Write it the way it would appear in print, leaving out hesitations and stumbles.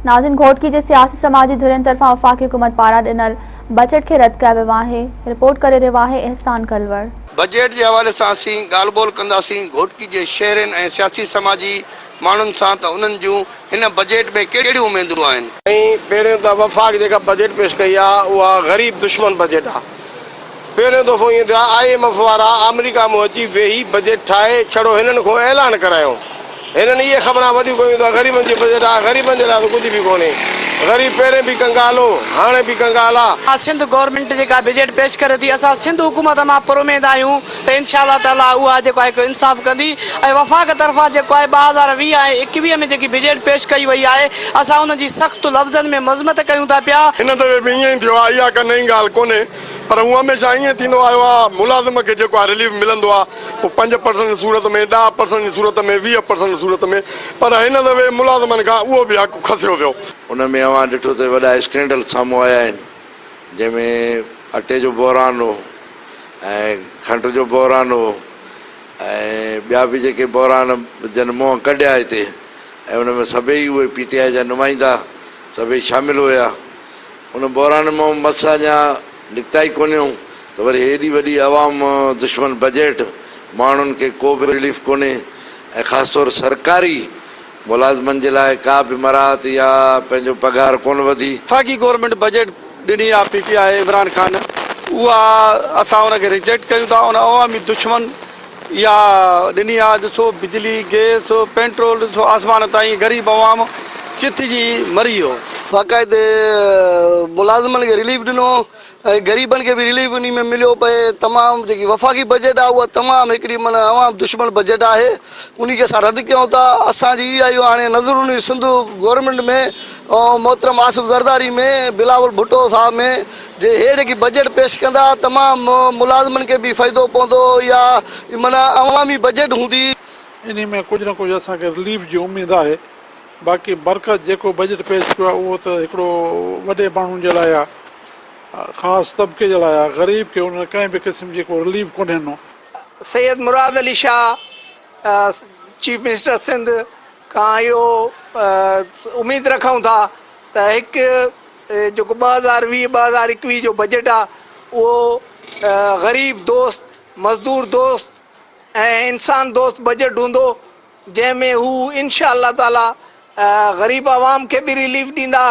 ناظرين گهوٽڪي جي سياسي سماجي ڌرين طرفان وفاقي حڪومت پاران ڏنل بجيٽ کي رد ڪيو ويو آهي، رپورٽ ڪري رهيو آهي احسان ڪلوڙ. بجيٽ جي حوالي سان اسين ڳالهه ٻولهه ڪنداسين گهوٽڪي جي شهرين ۽ سياسي سماجي ماڻهن سان ته انهن جون هن بجيٽ ۾ ڪهڙيون اميدون آهن. ۽ پهريون ته وفاق جيڪا بجيٽ پيش ڪئي آ اها غريب دشمن بجيٽ آ. پهريون دفعو ائين ٿيو آهي I M F وارا آمريڪا مون اچي ويهي بجيٽ ٺاهي ڇڙو هنن کان اعلان ڪرايو. هنن اهي خبران وڏيون ڪيون ته غريبن جي بجيٽ آهي غريبن جي لاء ته ڪجهه به ڪونهي. غريب پهرين به ڪنگال هو هاڻي به ڪنگال آ. سنڌ گورنمينٽ جيڪا بجيٽ پيش ڪري ٿي اسان سنڌ حڪومت مان پراميد آهيون ته انشاء الله تعالي اها جيڪو آهي هڪ انصاف ڪندي ۽ وفاق طرفان جيڪو آهي 2020 ۽ 21 ۾ جيڪي بجيٽ پيش ڪئي وئي آهي اسان ان جي سخت لفظن ۾ مذمت ڪيون ٿا پيا. هن دفعي به ائين ئي ٿيو آهي، اها ڪا نئين ڳالهه ڪونهي پر هونء هميشه ائين ٿيندو آيو آهي، ملازم کي جيڪو آهي رليف ملندو آهي اهو 5% جي صورت ۾، 10% جي صورت ۾، 20% جي صورت ۾ پر هن دفعي ملازمن کان اهو به حق کسيو ويو. ان ۾ اوهان ڏٺو ته وڏا اسڪينڊل سامهون آيا آهن جنهن ۾ اٽي جو بحران هو ۽ کنڊ جو بحران هو ۽ ٻيا به جيڪي بحران جن منهن ڪڍيا هتي ۽ ان ۾ سڀئي اهي پي ٽي آء جا نمائندا سڀئي شامل هيا. ان بحران مان مس اڃا نڪتا ئي ڪونهيون ته وري هيڏي وڏي عوام دشمن بجيٽ، ماڻهن کي ڪو به رليف ڪونهي ۽ خاص طور سرڪاري ملازمن جي لاء ڪا به مراعت يا پنهنجو پگهار ڪونه وڌي. وفاقي گورنمينٽ بجيٽ ڏني آ پي ٽي آء عمران خان اها اسان ان کي ريجيڪٽ ڪيون ٿا ان عوامي دشمن اها ڏني آ ڏسو بجلي گيس پينٽرول ڏسو آسمان تائين غريب عوام چٿجي مري ويو. باقاعدي ملازمن کي رليف ڏنو ۽ غريبن کي به رليف انهي ۾ مليو پئي تمام جيڪي وفاقي بجيٽ آهي اها تمام هڪڙي معنيٰ عوام دشمن بجيٽ آهي انهي کي اسان رد ڪيون ٿا اسان جي اها ئي هاڻي نظر انهي سنڌ گورنمينٽ ۾ محترم آصف زرداري ۾ بلاول ڀٽو صاحب ۾ جي هي جيڪي بجيٽ پيش ڪندا تمام ملازمن کي به فائدو پوندو اها معنيٰ عوامي بجيٽ هوندي. انهي ۾ ڪجهه نه ڪجهه اسان کي رليف جي اميد آهي باقي مرڪز جيڪو بجيٽ پيش ڪيو آهي اهو ته هڪڙو وڏي ماڻهن جي لاء آهي خاص طبقي جي لاء آهي غريب کي انهن ڪنهن به قسم جي ڪو رليف ڪونهي ڏنو. سيد مراد علي شاهه چيف منسٽر سنڌ کان اهو اميد رکون ٿا ته هڪ جيڪو 2020 2021 جو بجيٽ آهي اهو غريب دوست مزدور دوست ۽ انسان دوست بجيٽ هوندو جنهن ۾ هو انشاء الله تعالي غريب عوام کي به رليف ڏيندا.